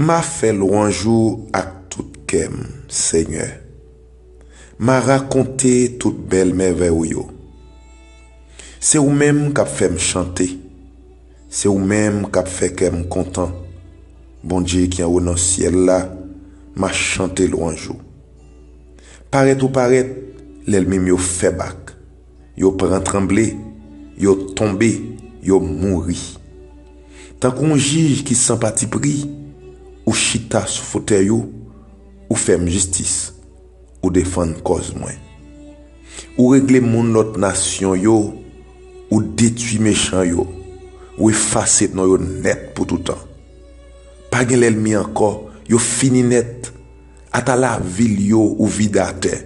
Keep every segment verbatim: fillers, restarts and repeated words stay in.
M a fè lwanj ou ak tout kè m, Senyè. M a rakonte tout bèl mèvèy ou yo. Se ou menm k ap fè m chante. Se ou menm k ap fè kè m kontan. Bondye ki anwo nan syèl la, m a chante lwanj ou. Parèt ou parèt, lènmi m yo fè bak. Yo pran tranble, yo tonbe, yo mouri. Tankou yon jij ki san patipri, ou chita sou fotèy ou, ou fè m jistis, ou defann kòz mwen. Ou regle moun lòt nasyon yo, ou detwi mechan yo, ou efase non yo nèt pou toutan. Pa gen lènmi ankò, yo fini nèt. Ata lavil yo ou vide atè.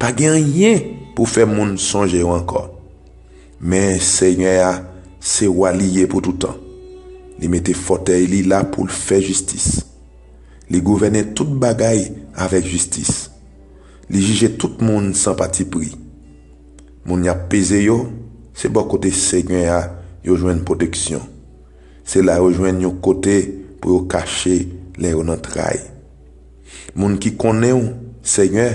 Pa gen anyen pou fè moun sonje yo ankò. Men Senyè a, se wa li ye pou toutan. Li mete fòtèy li la pou l fè jistis. Li gouvène tout bagay avèk jistis. Li jije tout moun san patipri. Moun y ap peze yo, se bò kote Senyè a yo jwenn pwoteksyon. Se la yo jwenn yon kote pou yo kache lè yo nan tray. Moun ki konnen w, Senyè,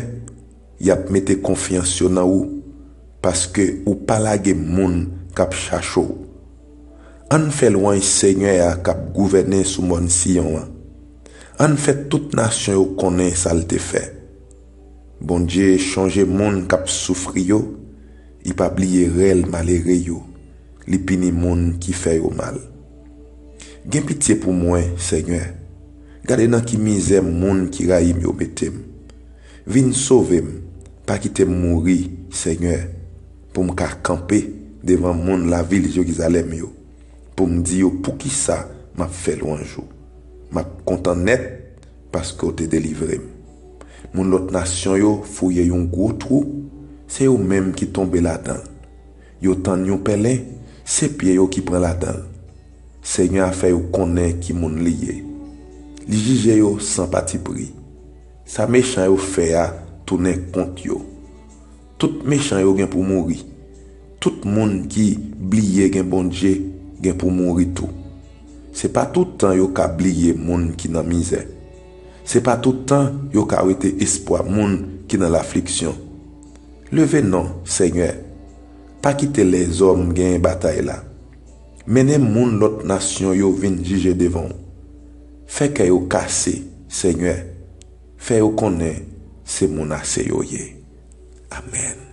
y ap mete konfyans yo nan ou, paske ou pa lage moun k ap chache w. Ann fè lwanj Senyè a k ap gouvène sou mòn Siyon an. Ann fè tout nasyon yo konnen sa l te fè. Bondye chonje moun k ap soufri yo, li pa bliye rèl malere yo, li pini moun ki fè yo mal. Gen pitye pou mwen, Senyè. Gade nan ki mizè moun ki rayi m yo mete m. Vin sove m, pa kite m mouri, Senyè, pou m ka kanpe devan moun lavil Jerizalèm yo, pou m di yo poukisa m ap fè lwanj ou. M ap kontan nèt paske w te delivre m. Moun lòt nasyon yo fouye yon gwo twou, se yo menm ki tonbe ladan l. Yo tann yon pèlen, se pye yo ki pran ladan l. Senyè a fè yo konnen ki moun li ye. Li jije yo san patipri. Sa mechan yo fè a tounen kont yo. Tout mechan yo gen pou mouri. Tout moun ki bliye gen Bondye gen pou mouri tou. Se pa tout tan yo ka bliye moun ki nan mizè. Se pa tout tan yo ka wete espwa moun ki nan lafliksyon. Leve non, Senyè. Pa kite lèzòm genyen batay la. Mennen moun lòt nasyon yo vin jije devan w. Fè kè yo kase, Senyè. Fè yo konnen se moun ase yo ye. Amèn.